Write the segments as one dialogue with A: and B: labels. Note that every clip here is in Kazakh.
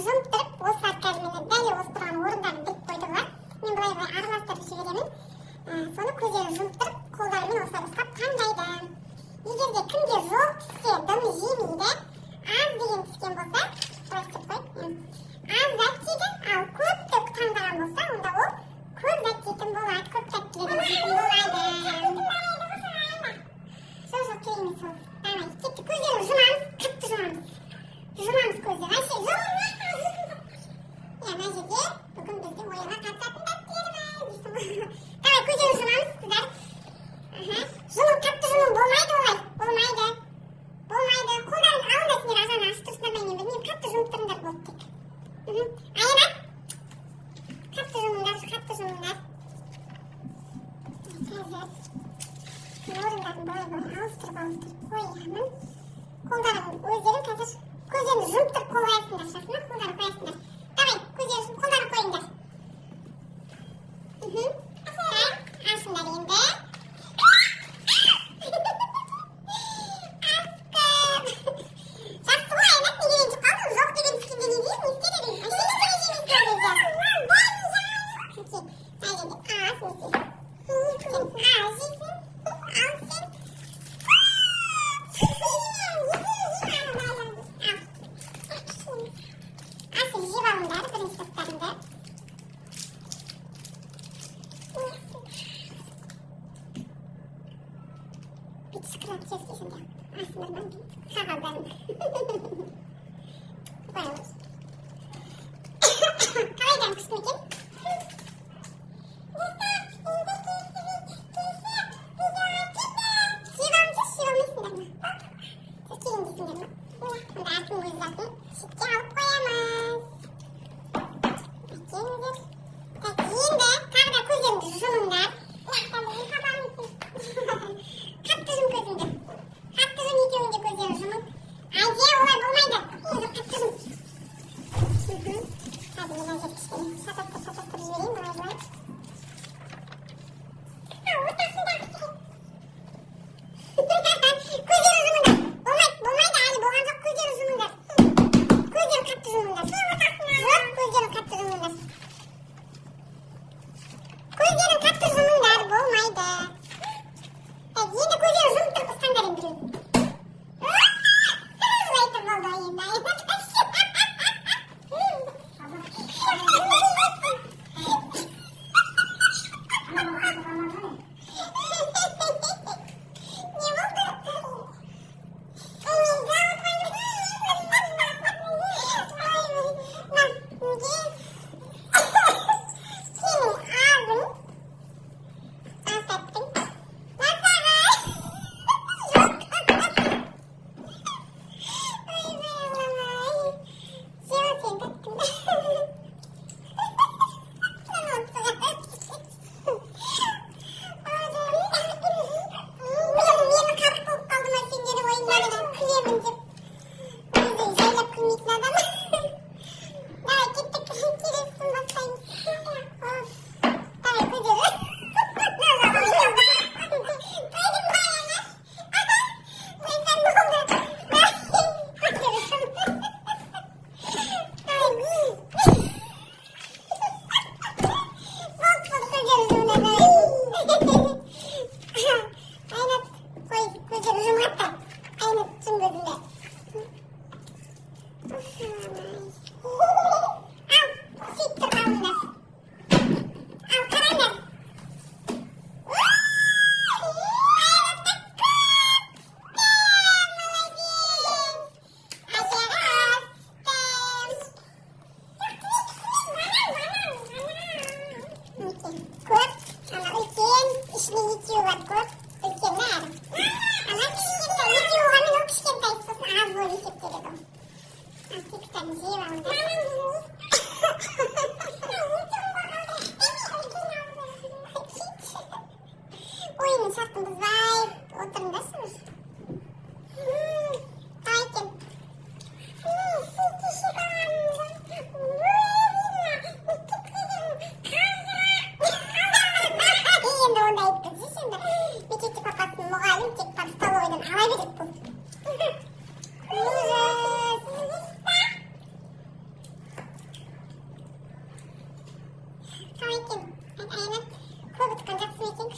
A: Жұмып тұрып, осылар қазір, міне, дәл осы тұрған орындарын біліп қойды бұлар. Мен былай былай араластырып жіберемін. Соны көздерін жұмып тұрып, қолдарымен осылай ұстап таңдайды. Егер де кімге жоқ түссе, дым жемейді. Аз деген түскен болса, былай істеп қояйық, аз зат жейді. Ал көпті таңдаған болса, онда ол көп зат жейтін болады, көп тәттілерден жейтін болады. Жоқ, жоқ, керек емес ол. Давай, кеттік. Көздерін жұмамыз, қатты жұмамыз, жұмамыз көздерін. Айше, жұм. Иә, мына жерде бүгін біздің ойынға қатысатын тәттілеріміз дейсің ғой. Давай, көздерін жұмамыз, қыздар. Аха, жұму, қатты жұму болмайды, олай болмайды, болмайды. Қолдарын алыңдар сендер, азан ашып тұрсыңдар ма, мен білмеймін. Қатты жұмып тұрыңдар, болды тек. Аянат, қатты жұмыңдар, қатты жұмыңдар. Қазір мен орындарын былай былай ауыстырып ауыстырып қоямын. Қолдарын өздерің қазір көздерін жұмып тұрып қол қоясыңдар, жақсы ма? Қолдарын қоясыңдар. Давай, көздерін жұмып, қолдарын қойыңдар. Так, ашыңдар енді. Асқым, жақсы ғой. Аянат, неге ренжіп қалдың? Жоқ деген түскенде не дейсің, не істер едің? Әшейін ештеңе жемейсің ол кезде. Мінекей, мына жерде аз, мінекей, сен аз жейсің, ал сен ал. Асыл, жеп алыңдар бірінші заттарыңды. Бүйтіп шықырап теріскесін де асыңдар ма, қағаздарын былай. Қалай, дәм күшті ме екен? Достар, енді келесі видеоға кеттік. Жеп алыңдаршы, жеп алмайсыңдар ма? Сіз кейін жейсіңдер ма? Онда әркім өз затын шетке алып қоямыз. Әкеліңдер. Так, енді тағы да көздеріңді жұмыңдар. Қатты жұм көзіңді, қатты жұм. Екеуің де көздерін жұмың. Айдия, олай болмайды. Енді қатты жұм. Қазір мен мына жерді кішкене шатастырып шатастырып жіберейін, былай былай. Ортасында көздерін жұмыңдар. Болмайды, болмайды, әлі болған жоқ. Көздерін жұмыңдар, көздерін қатты жұмыңдар. Жоқ, көздерін қатты жұмыңдар, көздерін қатты жұмыңдар. Болмайды. Так, енді көздерін жұмып тұрып ұстаңдар енді біреу. Жылай тұр, болды енді.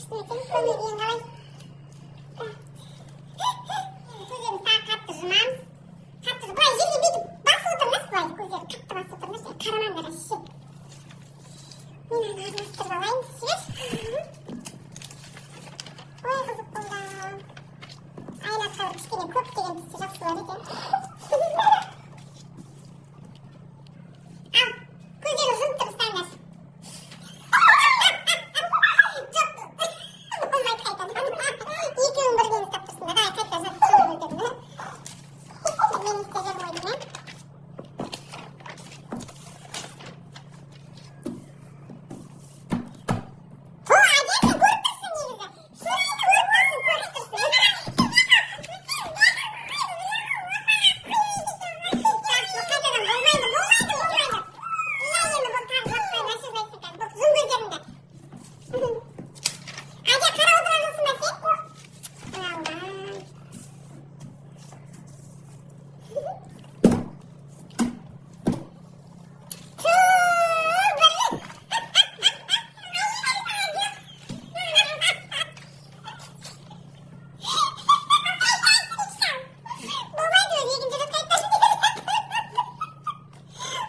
A: Күшті екен, көңіл күйің қалай? Енді көздерімізді тағы қатты жұмамыз. Қатты, былай жерге бүйтіп басып отырыңдаршы, былай көздерін қатты басып отырыңдаршы, қарамаңдар вообще. Мен аны араластырып алайын десеңші. Ой, қызық болды. Айнатқа бір кішкене көп деген түссе, жақсы болар екен. Ал, көздерін жұмып тұрып ұстаңдар. Жоқ, болмайды қайтадан. Екеуің бірден ұстап тұрсыңдар. Давай, қайта жап, жұмып көздеріңді. Мен істеп жүрмін ғой деймін, ә? О, Әдия, сен көріп тұрсың негізі. Көріп тұрсың, көріп тұрсың. Қайтадан болмайды, болмайды, болмайды. Иә, енді бұл тағы жаппай, вообще жылайсың қазір. Болды, жұм көздеріңді. Әдия, қарап отырған жоқсың ба сен? Алла. Ту, бір. Болмайды өзі, екінші рет қайтадан. Әдияға көп түсті.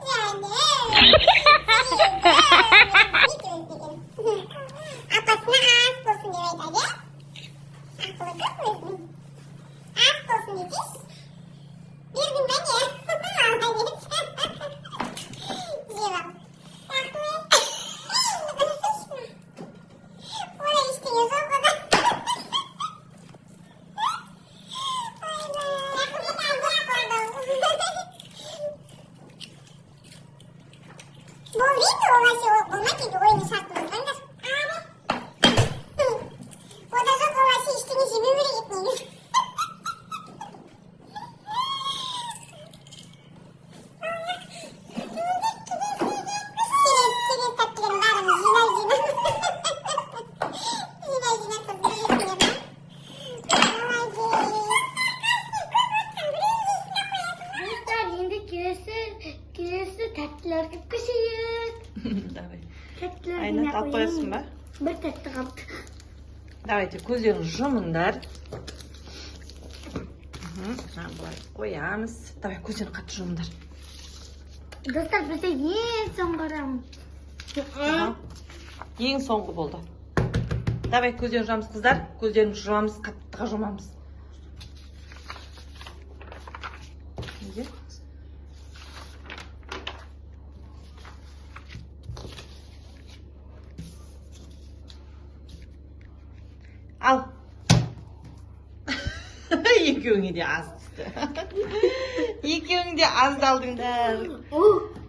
A: Жаным. Апасына ас болсын деп айтады, иә? Ақылы көп өзінің. Ас болсын десейші. Бердің ба, не? Молодец. Жеп ал. Рахмет. Олай ештеңе жоқ ода. Ойбай. Рахмет, Әдия, қолдау. Болды енді, ол вообще ол болмайды енді, ойынның шартын бұзбаңдар. Ода жоқ, ол вообще ештеңе жемеу керек еді негізі. Келесі, келесі тәттілердің бәрін жинай, жинай. Жинай, жинай, сосын жейсіңдер ма? Молодец.
B: Достар, енді келесі тәттілерге көшейік.
C: Давай.
B: Тәттілерге
C: Айнат, алып қоясың ба?
B: Бір тәтті қалды.
C: Давайте, көздерін жұмыңдар. Мына былай қоямыз. Давай, көздерін қатты жұмыңдар.
B: Достар, бізде ең соңғы раунд.
C: Аха. Ең соңғы болды. Давай, көздерін жұмамыз, қыздар. Көздерімізді жұмамыз, қаттыға жұмамыз. Неге? Ал. Екеуіңе де аз түсті. Екеуің де аз алдыңдар.
B: О,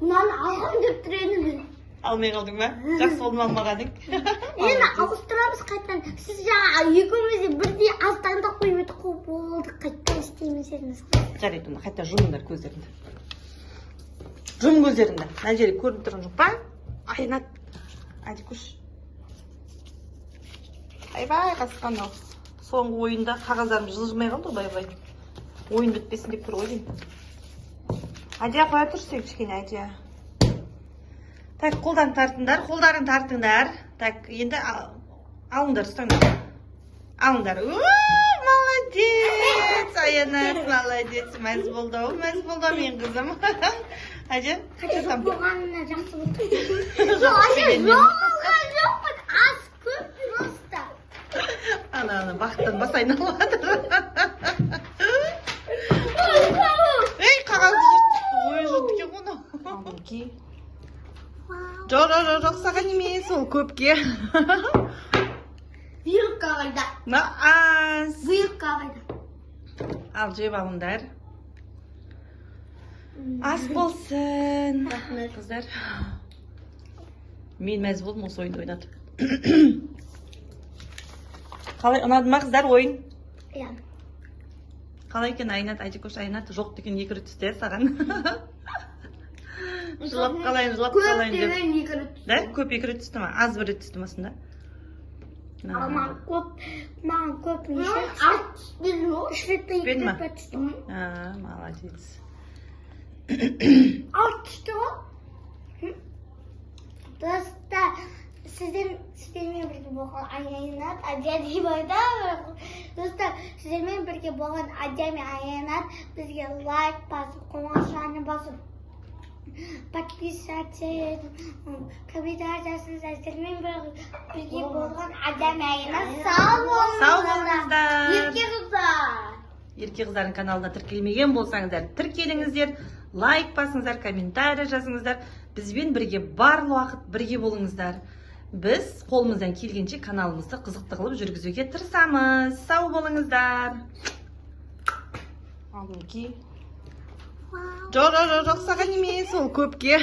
B: мынаны алғым деп тұр едім мен.
C: Алмай қалдың ба? Жақсы болды ма алмағаның?
B: Енді ауыстырамыз қайтадан. Сіз жаңа екеуміз де бірдей аз таңдап қойып едік қой, болды, қайтадан істейміз едіңіз.
C: Жарайды, онда қайта жұмыңдар көздеріңді. Жұм көздеріңді. Мына жерде көрініп тұрған жоқ па? Айнат. Әдикуш. Айбай, қасқа мынау. Соңғы ойында қағаздарым жылжымай қалды ғой, былай былай. Ойын бітпесін деп тұр ғой деймін. Әдия, қоя тұршы сен кішкене, Әдия. Так, қолдан тартыңдар, қолдарың тартыңдар. Так, енді алыңдар, ұстаңдар. Алыңдар. Уу, молодец, Аянат, молодец. Мәз болды ау, мәз болды ау менің қызым. Әдия,
B: Қанша жоқ
C: там.
B: болғанына жақсы болды.
C: Жоқ
B: Жоқ,
C: дегенмен.
B: жоқ болған жоқпын, аз көп просто.
C: Ана, ана, бақыттан бас айналып жатыр. Ей, қағазды жырттық. Ой, жыртты екен ғой мынау. Жоқ, жоқ, жоқ, жоқ, саған емес, ол көпке.
B: Вилка қайда?
C: Мына аз.
B: Вилка қайда?
C: Ал, жеп алыңдар. Ас болсын.
B: Рахмет.
C: Қыздар. Мен мәз болдым осы ойынды ойнатып. Қалай, ұнады ма, қыздар, ойын?
B: Иә.
C: Қалай екен, Айнат, Айдикош, Айнат? Жоқ деген екі рет түсті, иә, саған. Жылап қалайын, жылап
B: Көп
C: қалайын деп.
B: деген екі рет түсті.
C: Да, көп екі рет түсті ма? Аз бір рет түсті ма сонда?
B: Ал маған көп, маған көп неше? Аз түспеді ғой. Үш рет па, екі
C: Түспеді ма?
B: рет па түсті.
C: А, молодец.
B: Алты түсті ғой. Достар, сіздермен бірге болған Аянат, Адия деп айтамын. Достар, сіздермен бірге болған Адия мен Аянат. Бізге лайк басып, қоңырашаны басып, подписаться етіп, комментарий жазыңыздар. Сіздермен бірге болған Адия мен Аянат. Сау болыңыздар.
C: Сау болыңыздар.
B: Ерке қыздар.
C: Ерке қыздардың каналына тіркелмеген болсаңыздар, тіркеліңіздер, лайк басыңыздар, комментарий жазыңыздар. Бізбен бірге барлық уақыт бірге болыңыздар. Біз қолымыздан келгенше каналымызды қызықты қылып жүргізуге тырысамыз. Сау болыңыздар. Ал, мінекей. Жоқ, жоқ, жоқ, жоқ, саған емес, ол көпке.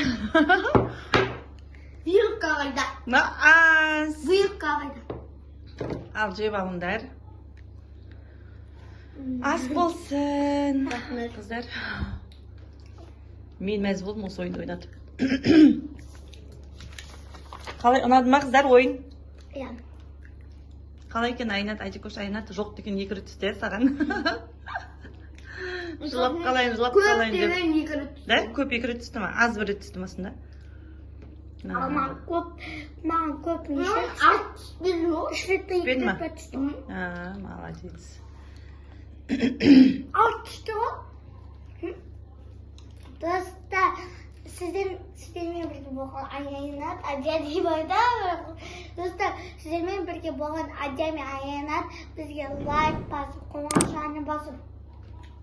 B: Вилка қайда?
C: Мына ас.
B: Вилка қайда?
C: Ал, жеп алыңдар. Ас болсын.
B: Рахмет.
C: Қыздар, мен мәз болдым осы ойынды ойнатып. Қалай, ұнады ма, қыздар, ойын?
B: Иә.
C: Қалай екен, Айнат, Айдикош? Айнат жоқ деген екі рет түсті, иә, саған. Жылап қалайын, жылап
B: Көп
C: қалайын деп.
B: Деген екі рет.
C: Да, көп екі рет түсті ма, аз бір рет түсті ма сонда?
B: Ал маған көп неше? Алты түспеді ғой. Үш рет пе, екі
C: Түспеді
B: рет
C: ма?
B: па түсті.
C: А, молодец.
B: Алты түсті ғой. Достар, сіздермен бірге болған Аянат, Адия деп айтамын. Достар, сіздермен бірге болған Адия мен Аянат. Бізге лайк басып, қоңырашаны басып,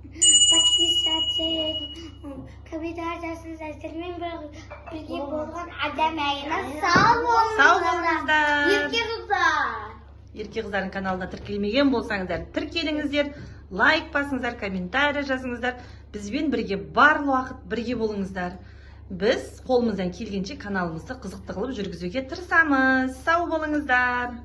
B: подписаться етіп, комментарий жазыңыздар. Сіздермен бірге болған Адия мен Аянат. Сау болыңыздар.
C: Сау болыңыздар.
B: Ерке қыздар.
C: Ерке қыздардың каналына тіркелмеген болсаңыздар, тіркеліңіздер, лайк басыңыздар, комментарий жазыңыздар. Бізбен бірге барлық уақыт бірге болыңыздар. Біз қолымыздан келгенше каналымызды қызықты қылып жүргізуге тырысамыз. Сау болыңыздар.